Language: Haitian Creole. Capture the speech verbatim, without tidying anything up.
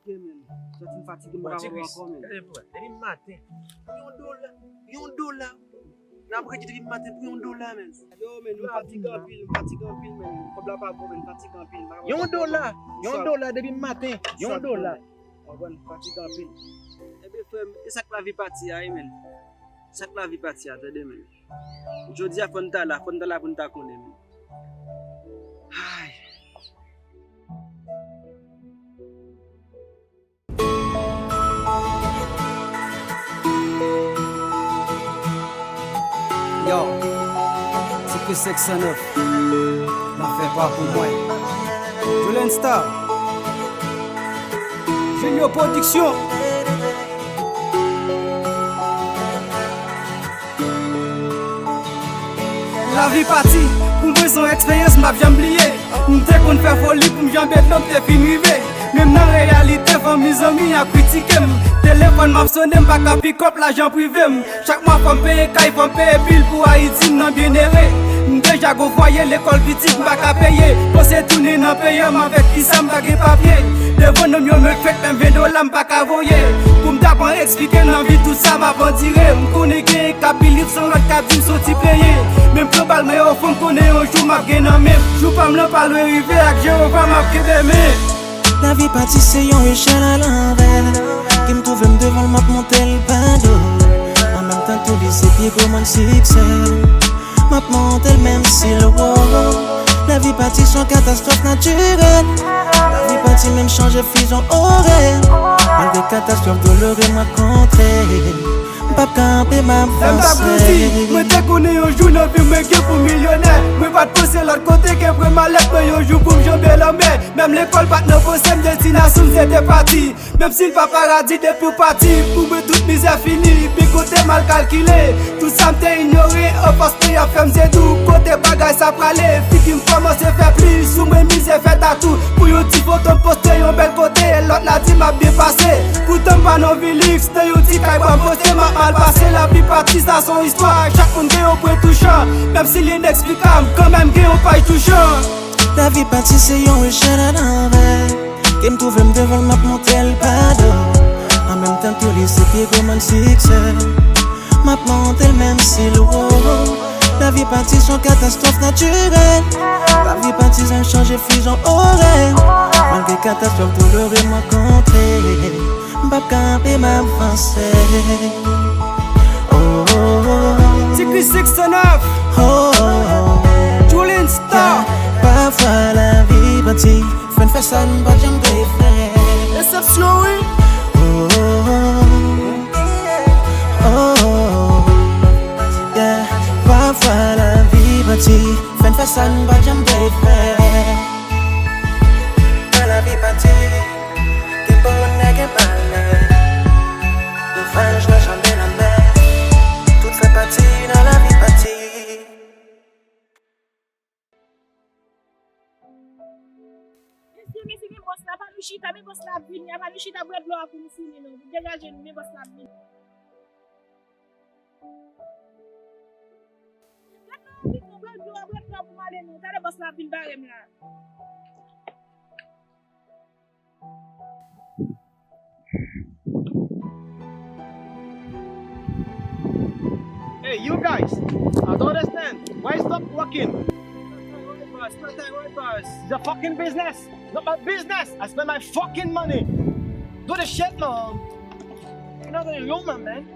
Fatige, man. Santi m fatige, m pa kapab ankò, man. Gade pou wè. Depi maten, pou yon dola, yon dola. N ap redi depi maten pou yon dola, man. Yo, man, m fatige anpil, m fatige anpil, man. Kòb la pa bon, man, m fatige anpil. Yon dola, yon dola depi maten, yon dola. Konprann, fatige anpil. Ebyen, frè m, e sa k lavi pati a, wi, man. Sa k lavi pati a, tande, man. Jodi a, fò n ta la, fò n ta la pou n ta konnen, man. Ay. Yo, se Chris senk san nèf. Nan fè pa pou mwen. Jolenstar. Junior Production. Lavi pati, pou mwen se yon eksperyans m p ap janm bliye. M te konn fè foli pou m janbe dlo m te fin rive. Menm nan reyalite, fanmi zanmi ap kritike m. Telefòn m ap sonnen, m pa ka pikòp lajan prive m. Chak mwa fò m peye kay, fò m peye bil pou Ayiti, m nan byenere. M deja gon fwaye, lekòl pitit m pa ka peye. Panse tounen nan peyi m avèk kisa m pa gen papye. Devan nonm yo m fèk menm ven dola m pa ka voye. Pou m ta pran eksplike nan vi tout sa m ap andire. M konnen gen k ap bilif san lòt k ap di m soti plenyen. Menm pran bal mwen ofrann konnen yon jou m ap gen nan men m. Jou pa m lan pa lwen rive ak Jewova m ap kenbe men. Lavi pati se yon echèl alanvè. Ke m twouve m devan l, m ap monte l pa do. An menm tan tou li se pi gwo mòn siksè. M ap monte l menm si l wo. Lavi pati se yon katastwòf natirèl. Lavi pati menm chanje fizon orè. Malgre katastwòf dolore m rankontre. M p ap kanpe, m ap vanse. Lè m t ap grandi, mwen te konnen yon jou nan vi m mwen gen pou m milyonè. Mwen pa t panse lòt kote ke pre malèt mwen yon jou pou m janbe lanmè. Menm lekòl pa t nan panse m, destinasyon m se te pati. Menm si l pa paradi depi w pati, pou mwen tout mizè fini. Pi kote mal kalkile, tout sa m te inyore, anfòs peyi ap fè m se dou. Kote bagay sa prale, figi m kòmanse fè pli. Sou mwen mizè fè tatou, pou yon ti foto m poste yon bèl kote, lòt la di m ap byen pase. Poutan m pa nan vi liks, nan yon ti kay bwa m poste, m ap mal pase. Lavi pati sa se yon istwa, chak moun gen yon pwen touchan. Menm si l ineksplikab, kanmenm gen yon paj touchan. Lavi pati se yon echèl alanvè. Ke m twouve m devan l, m ap monte l pa do. An menm tan tou li se pi gwo mòn siksè. M ap monte l menm si l wo. Lavi pati se yon katastwòf natirèl. Lavi pati se yon chanje fizon orè. Malgre katastwòf dolore m rankontre, m p ap kanpe, m ap vanse. Oh, oh, oh. Ti Chris senk san nèf. Oh, oh, oh. Julien Star. Pafwa lavi pati fè n fè sa n pa t janm te fè. Eksepsyon, wi. Oh, oh, oh. Oh, oh, oh. Yeah. Pafwa lavi pati fè n fè sa n pa t janm te fè. Nan lavi pati, gen bon nèg, gen malè. Nouvaj nan janbe lanmè. Tout fè pati nan lavi pati. Mesye, mesye, men bòs la, pa nou chita, men bòs la ap vini, pa nou chita, bwè dlo a pou nou fini, non. Degaje nou, men bòs la ap vini. Gad non, vit non, bwè dlo a, bwè dlo a pou m ale, non. Talè bòs la ap vin bare m la. Hey, you guys, I don't understand. Why stop working? Right, boss. Right, right, boss. It's a fucking business. Not my business. I spend my fucking money. Do the shit, man. You're not a human, man.